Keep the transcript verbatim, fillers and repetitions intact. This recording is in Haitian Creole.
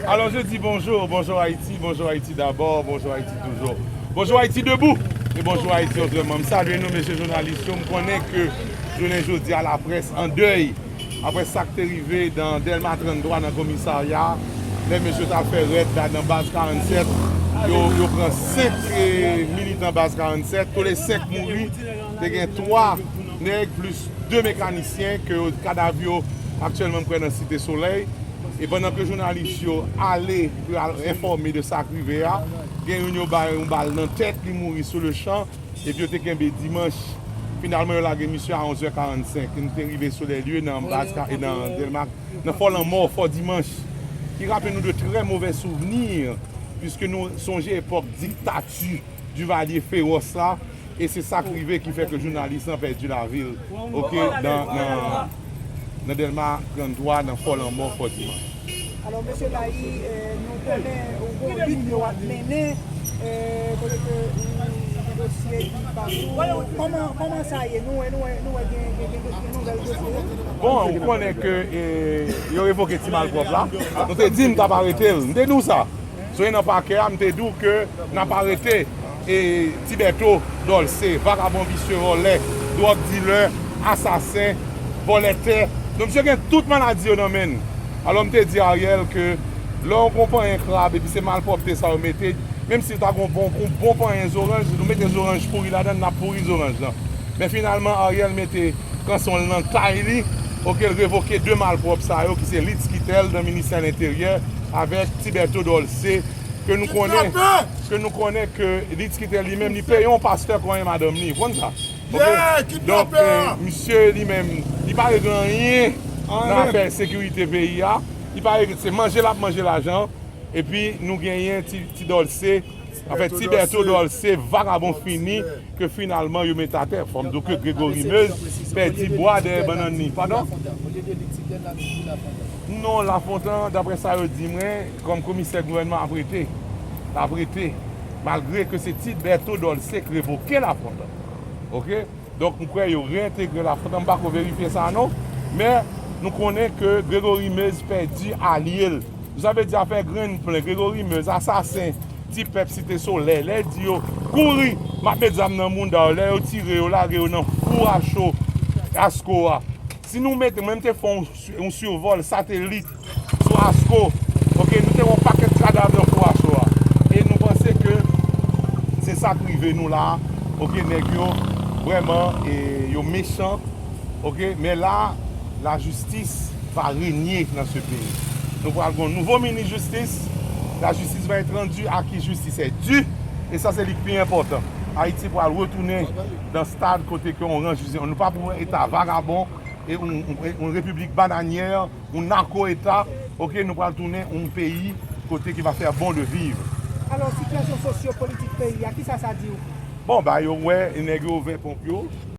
Alors je dis bonjour, bonjour Haïti, bonjour Haïti d'abord, bonjour Haïti toujours. Bonjour Haïti debout et bonjour Haïti autrement. M salye nou, mesye jounalis yo. M konnen ke jounen jodi a laprès an dèy apre sa k te rive nan Dèlma trannntwa nan komisarya, lè mesye t ap fè rèd la nan baz karannsèt, yo, yo pran senk, eh, militan baz karannsèt, tou le senk mouri, te gen twa nèg plis de mekanisyen ke kadav yo aktyèlman m kwè nan Site Solèy. E pandan ke jounalis yo ale pou al enfòme de sa k rive a, gen youn yo bay yon bal nan tèt, li mouri sou le chan, epi yo te kenbe dimanch. Finalman, yo lage misye a onz è karannsenk. Nou te rive sou lè lye nan baz ka-, nan Dèlma, nan Fò Lanmò, Fò Dimanch, ki raple nou de trè movè souvni, piske nou sonje epòk diktati Duvalier fewòs la, e se sa k rive ki fè ke jounalis lan pèdi lavi l, oke, nan, nan, nan Dèlma trannntwa, nan Fò Lanmò, Fò Dimanch. Alò, mesye Bailly, eh, nou konnen ou gon lit ke w ap mennen, eh, kote ke ou gen dosye ki patou. Kòman, kòman sa ye? Nou wè, nou wè, nou wè gen, gen, gen, gen nouvèl dosye. Bon, ou konnen ke, eh, yo revoke ti malpwòp la. Nou te di n t ap arete l. M te di w sa. Sou nan pakè a, m te di w ke n ap arete, e, Tiberto Dolce, vagabon, visye, vòlè, dwòg dilè, asasen, vòlè tè. Donk, misye gen tout maladi yo nan men l. Alò, m te di Ariel ke lè w gon panyen krab epi se malpwòpte sa yo mete, menm si w ta gon bon, yon bon panyen zoranj, nou mete zoranj pouri ladan l, n ap pouri zoranj lan. Men finalman, Ariel mete kanson l nan tay li, oke, l revoke de malpwòp sa yo, ki se Litz Quitel nan Ministè Lenteryè avèk Tiberto Dolce, ke nou konnen, ke nou konnen ke Litz Quitel li menm, li peye yon pastè konyen madanm li, ou konn sa? Oke? Donk, eh, misye li menm, li pa regle anyen nan afè sekirite peyi a. Li pa regle, se manje l ap manje lajan. Epi nou genyen Ti, Ti Dolce, anfen, Tiberto Dolce, vagabon fini, ke finalman yo met atè. Fò m di w ke Gregory Meuse pèdi bwa dèyè bannann li. Padon? Non, Lafontan, daprè sa yo di mwen, kòm komisè gouvènman ap rete, l ap rete. Malgre ke se Tiberto Dolce k revoke Lafontan. Oke? Donk, m kwè yo reyentegre Lafontan. M pako verifye sa non. Men, nou konnen ke Gregory Meuse pèdi alye l. Sa vle di afè grenn plen, Gregory Meuse, asasen, ti pèp Site Solèy, lè l di yo, "Kouri, m ap met zam nan mounda w," lè yo tire yo, lage yo nan fou a cho Asko a. Si nou mete, mwen m te fè yon, yon sivòl satelit sou Asko, oke, nou te wè yon pakèt kadav nan fou a cho a. E nou panse ke se sa k rive nou la, oke, nèg yo vrèman, e, yo mechan, oke, men la, la justice va régner dans ce pays. Nou pral gon nouvo minis jistis, la justice va être rendue à qui justice est due, e sa se li k pi enpòtan. Ayiti pral retounen nan stad kote ke yon rans jistis, nou pa pou wè eta vagabon, e yon, yon, yon repiblik bananyè, yon nako eta, oke, nou pral tounen yon peyi kote ki va fè bon de vivre. Alò, sitiyasyon sosyo-politik peyi a, kisa sa di w? Bon, ba yo wè, nèg yo ouvè ponp yo.